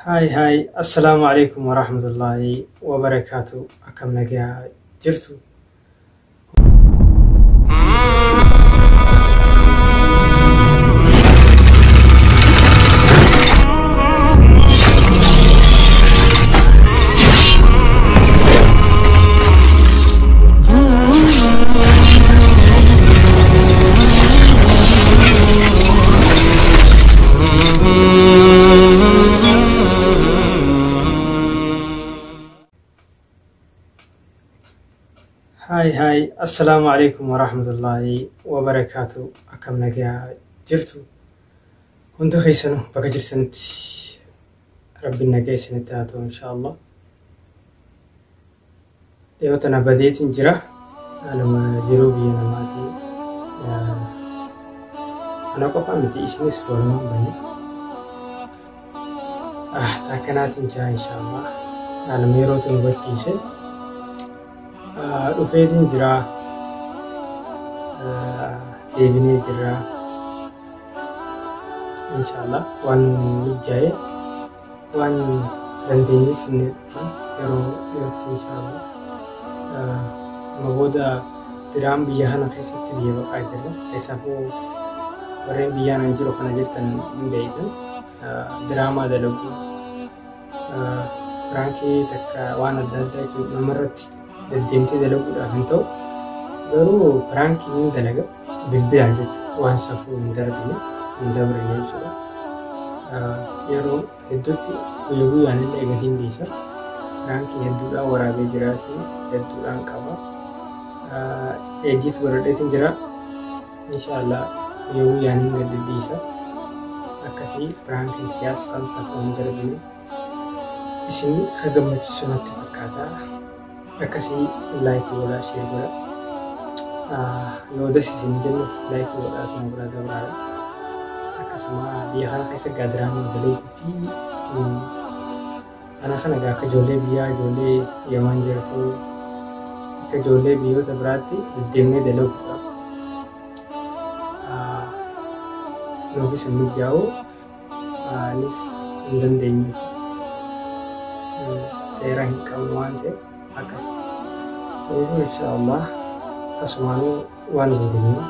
Hi hi, Assalaamu alaikum warahmatullahi wabarakaatu. Akkam nagaa jirtu? Hi hi, Assalaamu alaikum warahmatullahi wabarakaatu. Akkam nagaa jirtu? Hunda keessanuu bakka jirtanitti Rabbiin nagaa isinitti haa ta'u inshaallah. Dhiyoo tana badeetiin jira. Haaluma jiruu biyya namaatii. Ana qofa miti, isinis walumaan banne. Akkanaatiin jira inshaallah. Haaluma yerootu nu barsiise. Dhufeetiin jira. Deebinee jira. Inshaallah waan mijaa'e, waan dandeenyeef inni yeroo dhiyootti inshaallah. Amma booda diraan biyya kana keessatti biyya baqaa jirra. Keessaafuu warreen biyyaan an jiru kana jirtan hin beektan. Diraamaa dalagu, piraankii takka waan adda addaa jechuudha, namarratti deddeemtee dalaguudhaaf hin ta'u. Garuu piraankii ni dalaga bilbilaan jechuudha, waan safuu hin darbine hin dabrine jechuudha. Yeroo hedduutti guyyaa guyyaan illee gatiin dhiisa. Piraankii hedduudhaan waraabee jiraas, hedduudhaan qaba. Edit godhadheetiin jira. Inshaallah guyyaa guyyaan hin gadi dhiisa. Akkasii piraankiin kiyyaas kan safuu hin darbine isin ka gammachiisu natti fakkaata. Akkasii like godhaa, share godhaa. Yoo das isin jennes like godhaatuma biraa dabraadha. Akkasuma biyya kana keessa gaa diraamaa dalaguu fi kana kana gaa akka ijoollee biyyaa, ijoollee Yaman jirtu, akka ijoollee biyyoota biraatti deddeemnee dalaguudhaaf nuufis hin mijaa'u, anis hin dandeenyu jechuudha. Seera hin qabnu waan ta'eef akkas. Saniifuu inshaallah asumaanuu waan dandeenyu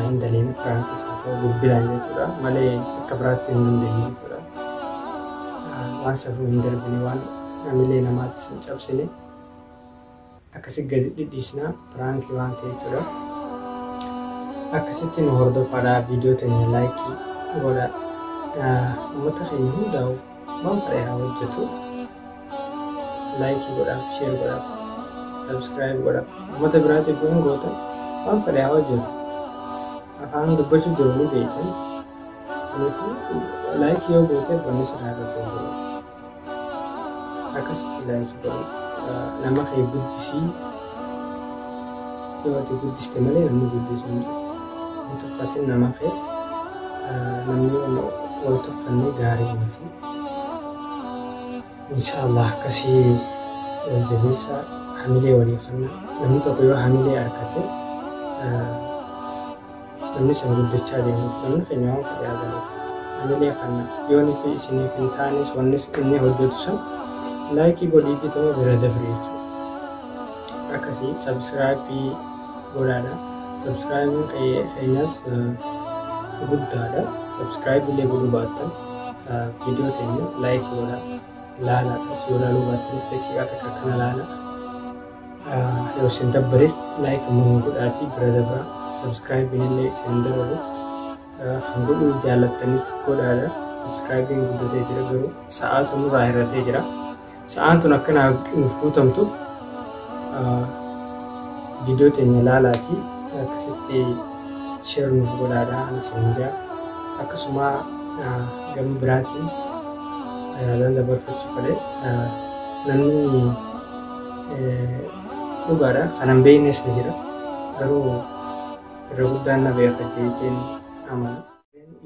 hin daleene, piraankis haa ta'u bilbilaan jechuudha malee akka biraatti hin dandeenyu jechuudha. Waan safuu hin darbine, waan hamilee namaattis hin cabsine akkasi gadi dhidhiisna piraankii waan ta'e jechuudha. Akkasitti nu hordofaadha, viidiyoo teenya like godha. Uummata keenya hundaa'u waan fedhe haa hojjetu. Like godhaaf, share godhaaf, subscribe godhaaf. Uummata biraatiif yoo hin gootan, waan fedhe haa hojjetu. Afaan dubbachuu jiru ni beektan. Saniifuu like yoo gooteef wanni sirraa irratti hin jiru. Akkasitti like godhu. Nama kee guddisii, yoo ati guddiste malee namni guddisu hin jiru. Hin tuffatin nama kee, namni wal tuffanne gaarii miti. Inshaallah akkasii wal jabeessa, hamilee walii kenna. Namni tokko yoo hamilee argate namni san guddachaa deema jechuudha. Namni keenya waan fedhe haa dalagu. Hamilee kenna. Yoo ni fi isiniif hin taanes, wanni inni hojjetu san like godhii fi tuma bira dabri jechuudha. Akkasii subscribe godhaadha. Subscribe keenyas guddaadha. Subscribe illee godhuu baattan viidiyoo teenya like godhaa. Laalaadhas, yoo laaluu baattanis daqiiqaa takka akkana laala. Yoo isin dabbares like immoo godhaatii bira dabra. Subscribe illee isin dararu. Kan godhuu jaallattanis godhaadha. Subscribe guddatee jira, garuu sa'aatu nurraa hir'atee jira. Sa'aan tun akka nuuf guutamtuuf viidiyoo teenya laalaatii akkasitti share nuuf godhaadha isin jaa. Akkasuma gama biraatiin yaadaan dabarfachuu fedhe, namni dhugaadha kan hin beeknes ni jira, garuu irra guddaan na beeka jeetiin amana.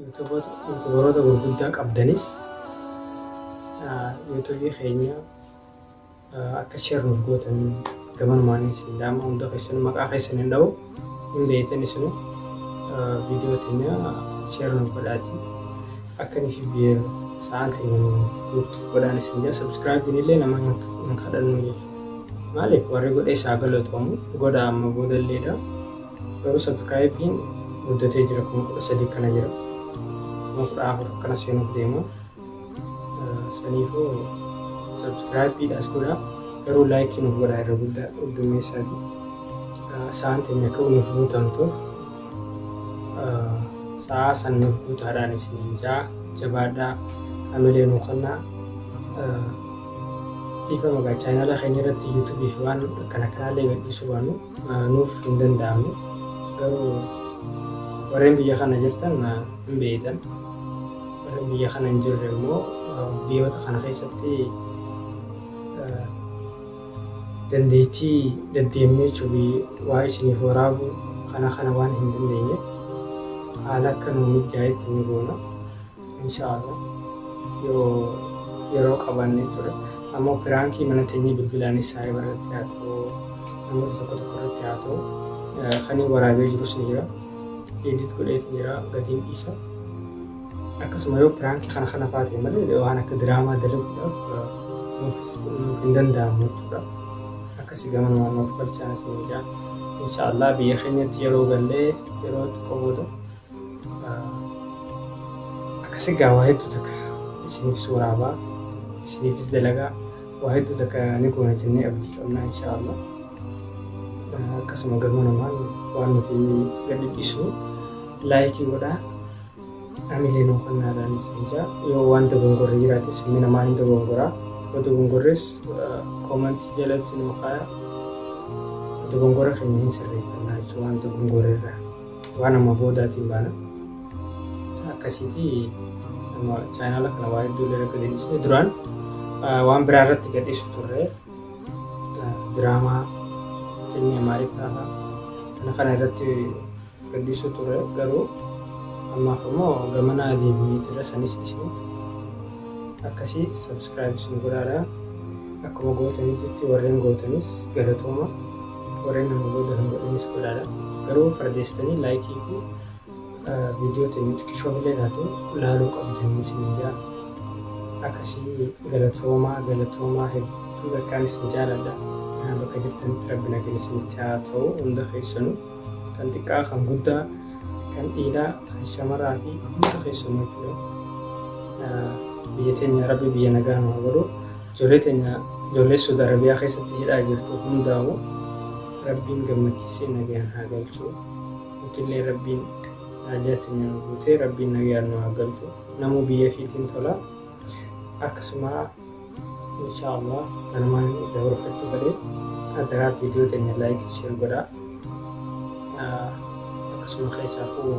YouTuberoota gurguddaa qabdanis YouTubeii keenya akka share nuuf gootan gamanumaan isin dhaama. Hunda keessan maqaa keessan hin dha'u, hin beektan isinu. Viidiyoo teenya share nuuf godhaati akka inni fi Sa'aan teenya nuuf guutu godhaan isin jira. Subscribe illee nama hin kadhannu jechuudha. Maaliif warri godhee isaa galatoomu godha amma boodalleedha. Garuu subscribe guddatee jira, 13,000 kana jira. 14,000 kana seenuuf deema. Saniifuu subscribe-dhaas godhaa. Garuu like nuuf godhaa irra guddaa heddummeessaati. Sa'aan teenya akka nuuf guutamtuuf sa'aa san nuuf guutaadhaan isin jaa jabaadhaa, hamilee nuu kennaa. Dhiifama egaa chaanala keenya irratti yuutuubii fi waan akkana kanaallee gadhiisuu baannu nuuf hin danda'amne. Garuu warreen biyya kana jirtan hin beektan. Warreen biyya kana hin jirre immoo biyyoota kana keessatti dandeettii deddeemnee jechuun waa isiniif waraabuu kana kana waan hin dandeenye haala akka nuu mijaa'etti ni goona. Inshaallah yoo yeroo qabaanne jechuudha. Ammoo prank mana teenyee bilbilaanis saayiba irratti haa ta'u, namoota tokko tokko irratti haa ta'u, kan waraabee jirus ni jira. Edit godhees ni jira, gatiin dhiisa. Akkasuma yoo prank kana kana fa'aa ta'e malee waan akka diraamaa dalaguudhaaf nuuf hin danda'amu jechuudha. Akkasii gama nuuf galchaan isin jaa. Inshaallah biyya keenyatti yeroo gallee yeroo xiqqoo booda akkasii gaa waa hedduu takka isiniif suuraabaa, isiniifis dalagaa waa hedduu takka ni goona jennee abdii qabna inshaallah. Akkasuma gama namaan waan nuti gadi dhiisnu like godhaa. Hamilee nuu kennaadhaan isin jaa. Yoo waan dogongorre jiraates, ilmi namaa hin dogongoraa. Yoo dogongorres comment jalatti nuu kaaya. Dogongora keenya hin sirreeffannaa jechuudha waan dogongorre irraa. Waan amma boodaatiin baana. Akkasiiti chaanala kana waa hedduu illee gadi dhiisne. Duraan waan biraa irratti gadhiisu turre, diraamaa fiilmii Amaariffaa fa'aa kana kana irratti gadhiisu turre, garuu ammaaf immoo gamana deebinee jira sanis isin akkasii subscribe isin godhaadha. Akkuma gootanitti warreen gootanis galatooma, warreen nama booda hin godhanis godhaadha. Garuu fardeessitanii like fi viidiyoo teenya xiqqishoo illee taatu laaluu qabdanii isin jaa. Akkasii galatoomaa, galatoomaa, hedduu takkaan isin jaaladha. Bakka jirtanitti rabbi nagaan isinitti haa ta'u hunda keessanuu, kan xiqqaa, kan guddaa, kan dhiiraa, kan shamaraa fi hunda keessanuu jechuudha. Biyya teenya rabbi biyya nagaa nu haa godhu. Ijoollee teenya, ijoollee Saudi Arabiyaa keessatti hidhaa jirtu hundaa'u rabbiin gammachiisee nagaan haa galchu. Nutillee rabbiin haajaa teenya nu guutee rabbiin nagaan nu haa galchu. Namuu biyya fiitiin tola. Akkasuma inshaallah tanumaan dabarfachuu fedhe, adaraa viidiyoo teenya like, share godhaa. Akkasuma keessaafuu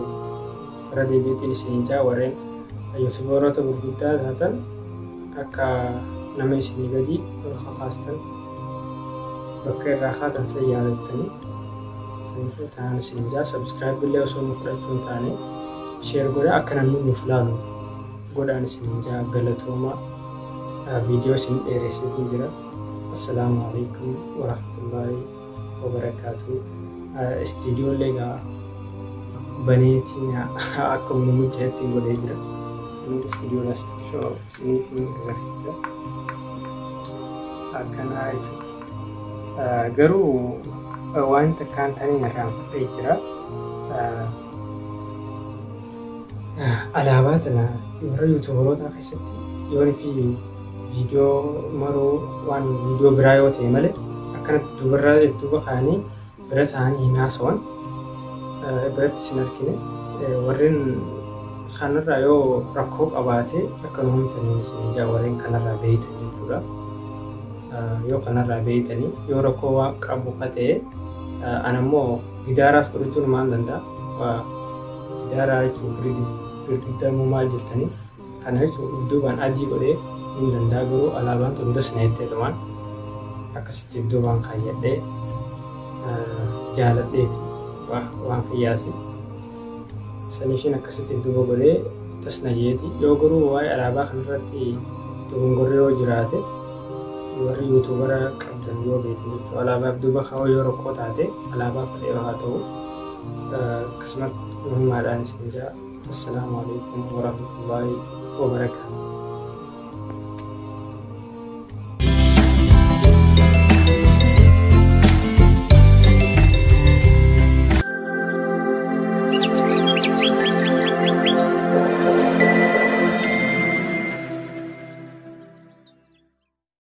irra deebiitiin isin jaa, warreen yuutuubaroota gurguddaa taatan akka nama isinii gadi ol kakaastan, bakka irraa kaatan san yaadattanii, saniifuu tanaan isin jaa, subscribe illee osoo nu fudhachuu hin taane share godhaa, akka namni nuuf laalu godhaan isin jaa. Galatooma, viidiyoo isin dheeressitiin jira. Assalaamu alaikum warahmatullaahi wabarakaatu. Istiidiyoo illee egaa baneetiin akkuma nu mijaa'etti godhee jira. Isin istiidiyoodhaas xiqqishoo isiniif hin agarsiisa. Akkanaa jechuudha. Garuu waan takkaan taniin irraanfadhee jira. Alaabaa tana warra yuutuubarootaa keessatti yoon fi viidiyoo maruu waan viidiyoo biraa yoo ta'e malee akkanatti duubarraa duuba kaa'anii bira ta'anii hin haasawan, biratti isin argine. Warreen kanarraa yoo rakkoo qabaate akka nu himtanii isin ijaa, warreen kanarraa beeytan jechuudha. Yoo kanarraa beeytanii yoo rakkoo waan qabu ka ta'e, ana immoo gidaaraas godhachuun maal danda'a? Gidaaraa jechuun girgiddaa immoo maal jettanii kana jechuun duubaan adii godhee hin danda'a, garuu alaabaan tun das na jetteetumaan akkasitti duubaan kaayyadhee jaaladheeti waan kiyyaasi. Saniifin akkasitti duuba godhee tas na jeeti. Yoo garuu waa'ee alaabaa kanarratti dogongorri yoo jiraate, warri yuutuubara qabdan yoo beektan jechuudha. Alaabaaf duuba kaa'uu yoo rakkoo taate, alaabaa fedhee haa ta'u, akkasumatti nu himaadhaan isin jaa. Assalaamu alaikum warahmatullaahi wabarakaatu. jechuudha.